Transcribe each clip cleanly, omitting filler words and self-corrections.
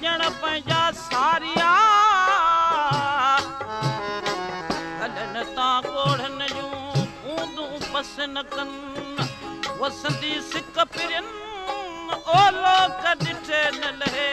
سڄڻ पंहिंजा सारिया। हलन तां ॻोढ़नि जूं बूंदूं बस न कनि, वसंदी सिक पिरियनि ओ लोक ॾिठे न लहे।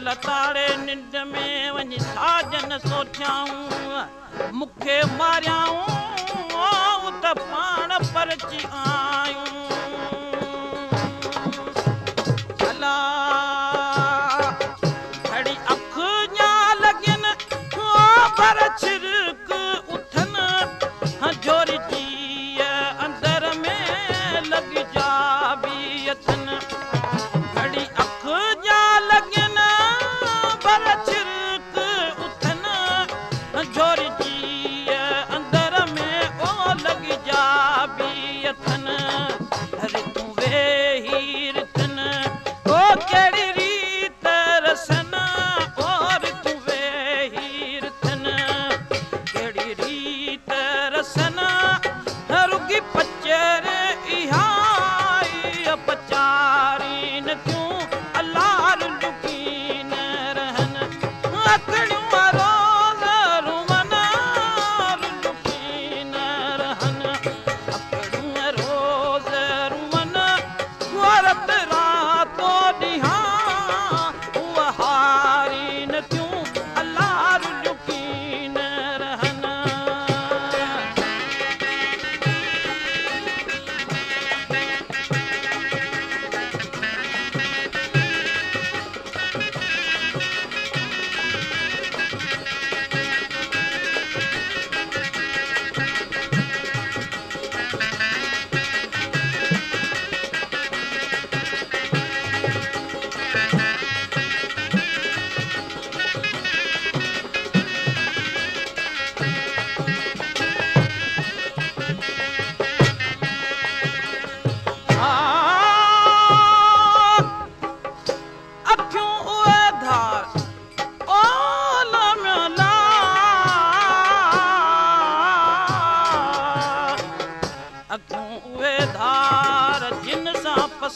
लताड़े निंड में वञी साजन सोचियाऊं, मूंखे मारियाऊं त पाण परची आयूं। अला घड़ी अख जा लॻनि पर छिरक उथनि, जोरी जीअ अंदर में लॻी जा बि अथनि। घड़ी अख जा लॻनि पर छिरक उथनि, जोरी जीअ अंदर में ओ लॻी जा बि अथनि।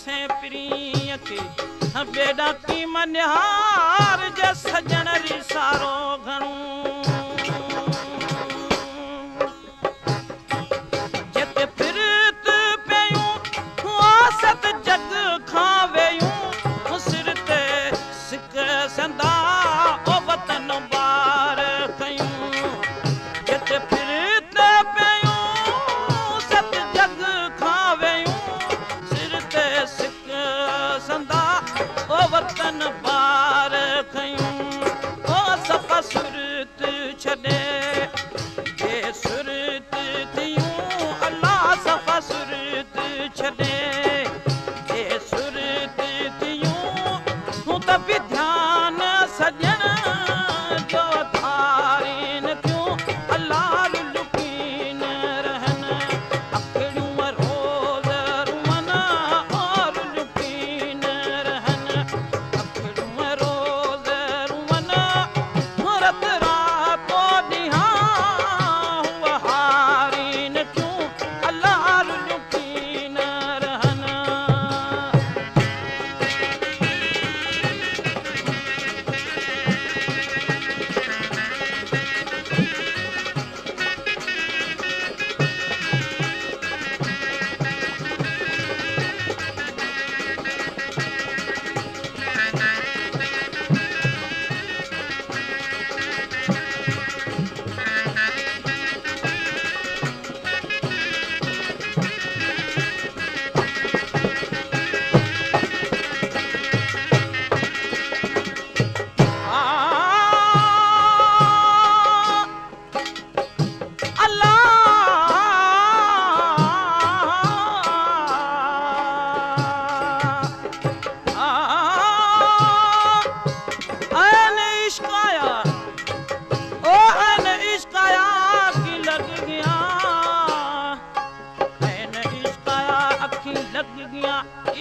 پسين پرينءَ کي، ٻيڙا ڪيم نهار جي سڄڻ ريسارو گهڻو. جتي پرت پيون ست جڳ کان ويون، سر تي سڪ سندا او وطن بار ڪيون. جتي پرت پيون ست جڳ کان ويون، سر تي سڪ سندا او وطن بار ڪيون. او صفا سرت ڇڏي بي سرت ٿيون، الله صفا سرت ڇڏي بي سرت ٿيون، ته به ڌيان سڄڻ جو ڌارين ٿيون، الله لڪين رهن. اکڙيون روز روئن اور لڪين رهن، اکڙيون روز روئن، رت راتو ڏينهن هوءَ هارين ٿيون، الله لڪين رهن.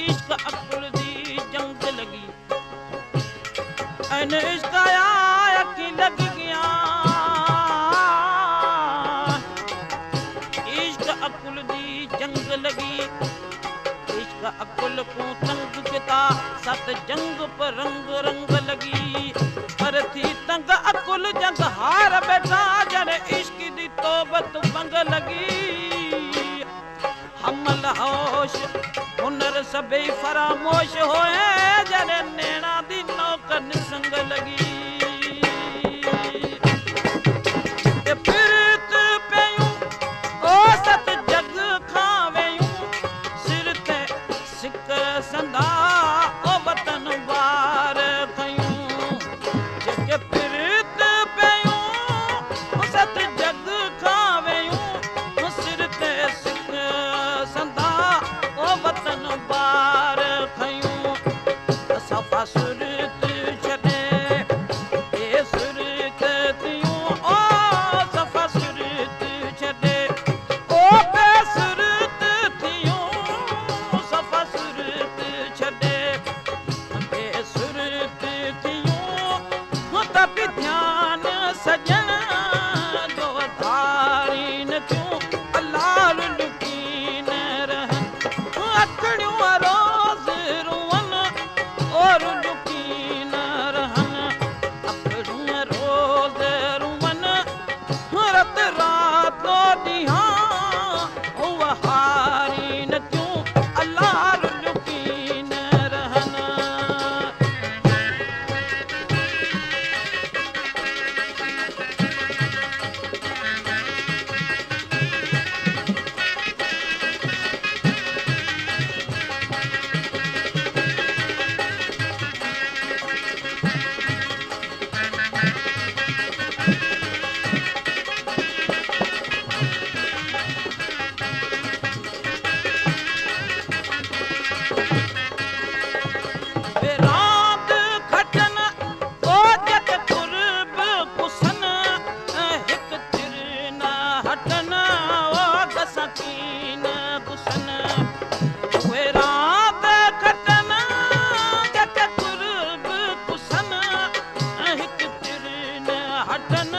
इश्क अकुल दी जंग लगी, ऐन इश्क आया अखी लग गया, इश्क अकुल दी जंग लगी। इश्क अकुल को तंग किता सत जंग पर रंग रंग लगी, पर थी तंग अकुल जंग हार बैठा, जन इश्क दी तौबत मंग लगी। हमल होश हुनर सभई फरामोश होए, जन नैणा दी नौकन संग लगी। ते फिरत पयूं ओ सत जग खां वयूं, सिर ते सिक संदा ओ वतन बार कयूं। जेके फिरत पयूं सत जग खां वयूं, सिर ते सिक संदा ओ वतन बार कयूं। सफ़ा सुरत छॾे ए सुरत थियूं, ओ सफ़ा सुरत छॾे ओ बेसुरत थियूं, सफ़ा सुरत छॾे बेसुरत थियूं, त बि ध्यान सॼण जो धारीन थियूं, अलाह लुकीन रहनि। अखड़ियूं रोज़ रोअन और लुकीन रहन, अखड़ियूं रोज़ रोअन, रत रातो ॾींहुं उहा हारीन थियूं, अलाह लुकीन रहन। रांदि खटन ओ जत कुर्ब कुसन, हिकु चिर न हटन ओ गस कीन गुसन। उहे रांदि खटन जत कुर्ब कुसन, हिकु चिर न हटन